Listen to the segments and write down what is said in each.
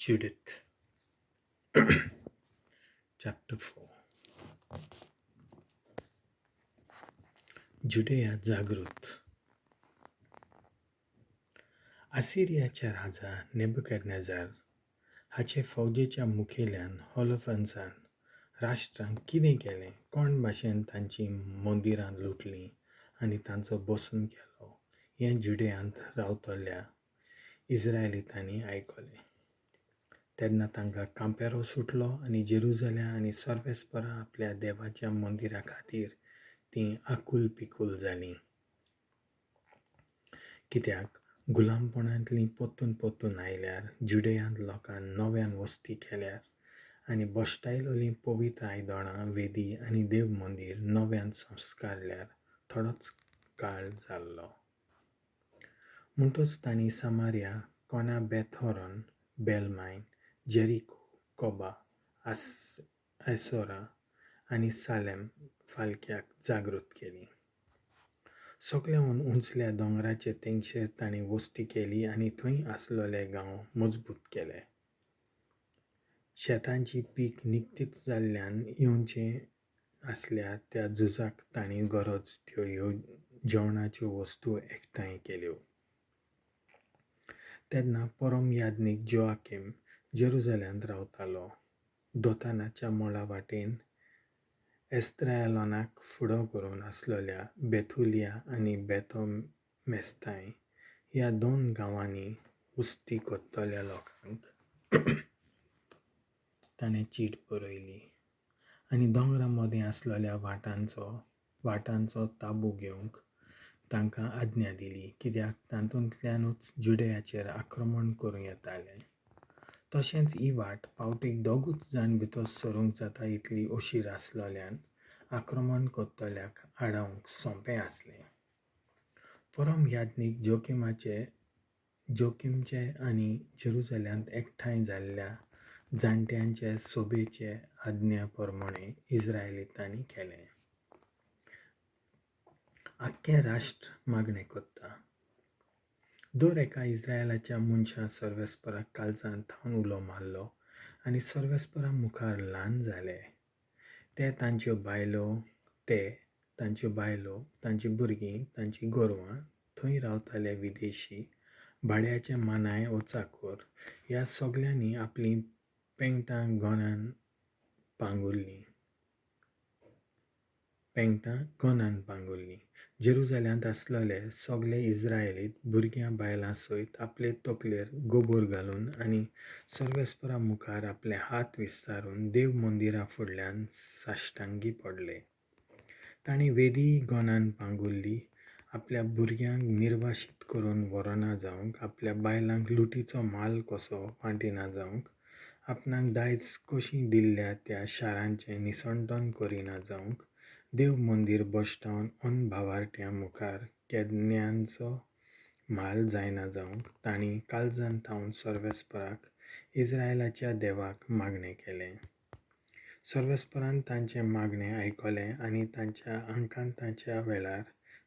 Judith chapter 4. Judea जागृत. आसिरियाच्या राजा नेबुकदनेझर हाचे फौजेच्या मुखेल्यान होलोफर्नसान राष्ट्रांक कितें केलें, कोण भाशेन तांचीं मंदिरां लुटलीं आनी तांचो बसून केलो हें जुडेयांत रावतल्या इस्रायलितांनी आयकलें. तेन्ना तांकां कांपेरो सुटलो आनी जेरुजाल्या आनी सर्वेस्परा आपल्या देवाच्या मंदिरा खातीर तीं आकूल पिकूल जालीं. कित्याक गुलामपणांतलीं परतून परतून आयल्यार जुडेयांत लोकान नव्यान वस्ती केल्यार आनी भश्टायलोलीं पवित्र आयदनां, वेदी आनी देव मंदीर नव्यान संस्कारल्यार थोडोच काळ जाल्लो. म्हणटच तांणी सामारिया, कोणा बेथोरन, बेलमायन, जेरिको, कोबा, आसोरा आनी सालेम फालक्याक जागृत केली. सगळ्याहून उंचल्या दोंगराचे तेंगशेर तांणी वस्ती केली आनी थंय आसलेले गांव मजबूत केले. शेतांची पीक निकतीच जाल्ल्यान येवचें आसल्या त्या झुजाक तांणी गरज त्यो ह्यो जेवणाच्यो वस्तू एकठांय केल्यो. तेन्ना परम याज्ञीक जोआकीम जेरुजाल्यांत रावतालो. दोतानाच्या मळा वाटेन एस्त्रायलोनाक फुडो करून आसलेल्या बेथुलिया आनी बेथोमेस्ताय ह्या दोन गांवांनी वस्ती करतल्या लोकांक ताणें चीट बरयली आनी दोंगरा मदें आसलेल्या वाटांचो ताबो घेवंक तांकां आज्ञा दिली, कित्याक तातूंतल्यानूच जुडेयाचेर आक्रमण करूं येतालें. तशेंच ही वाट पावटीक दोगूच जाण भितर सरूंक जाता इतली अशीर आसलेल्यान आक्रमण करतल्याक आडावंक सोंपें आसलें. परम याज्ञीक जोकिमचे आनी जेरुजाल्यांत एकठांय जाल्ल्या जाणट्यांचे सोबेचे आज्ञा प्रमाणें इस्रायलितांनी केलें. आख्खें राष्ट्र मागणें करता. दर एका इस्रायलाच्या मनशान सर्वेस्पराक काळजांत थावन उलो मारलो आनी सर्वेस्परा मुखार ल्हान जाले. ते तांच्यो बायलो, तांची भुरगीं, तांचीं गोरवां, थंय रावताले विदेशी, भाड्याचे मानाय वो चाकोर ह्या सगळ्यांनी आपलीं पेंगटां गोनान पांगुरलीं. जेरुजाल्यांत आसलेले सगळे इस्रायलीत भुरग्यां बायलां सयत आपले तकलेर गोबोर घालून आनी सर्वेस्परा मुखार आपले हात विस्तारून देव मंदिरा फुडल्यान साश्टांगी पडले. तांणी वेदी गोनान पांगुरली, आपल्या भुरग्यांक निर्वाशीत करून व्हरना जावंक, आपल्या बायलांक लुटीचो माल कसो वांटिना जावंक, आपणाक दायज कशी दिल्ल्या त्या शारांचें निसंटन करिना जावंक, देव मंदीर भश्टावन अनभावार्ट्यां मुखार केदन्यांचो म्हाल जायना जावंक तांणी काळजांत थावन सर्वेस्पराक इस्रायलाच्या देवाक मागणें केलें. सर्वेस्परान तांचें मागणें आयकलें आनी तांच्या आकांताच्या वेळार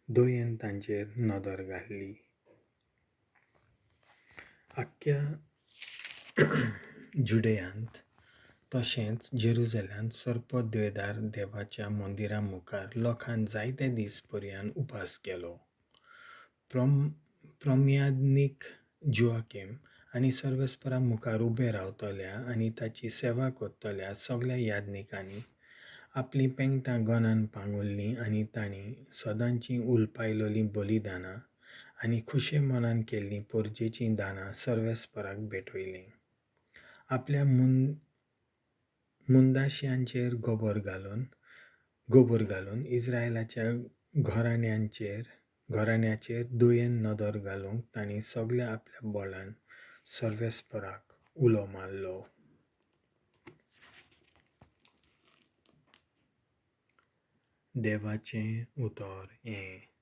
दयेन तांचेर नदर घाली. आख्ख्या जुडेयांत तशेंच जेरुजाल्यांत सर्पद्वेदार देवाच्या मंदिरा मुखार लोकान जायते दीस पर्यान उपास केलो. प्रम्याज्ञीक जोआकीम आनी सर्वेस्परा मुखार उबे रावतल्या आनी ताची सेवा करतल्या सगळ्या याज्ञिकांनी आपलीं पेंगटां गोनान पांगुरलीं आनी तांणी सदांचीं उलपायलोलीं बलिदानां आनी खुशे मनान केल्लीं परजेचीं दानां सर्वेस्पराक भेटयलीं. आपल्या मुंदाश्यांचेर गोबोर घालून इस्रायलाच्या घराण्याचेर दयेन नदर घालूंक तांणी सगळ्या आपल्या बळान सर्वेस्पराक उलो मारलो. देवाचें उतर हें.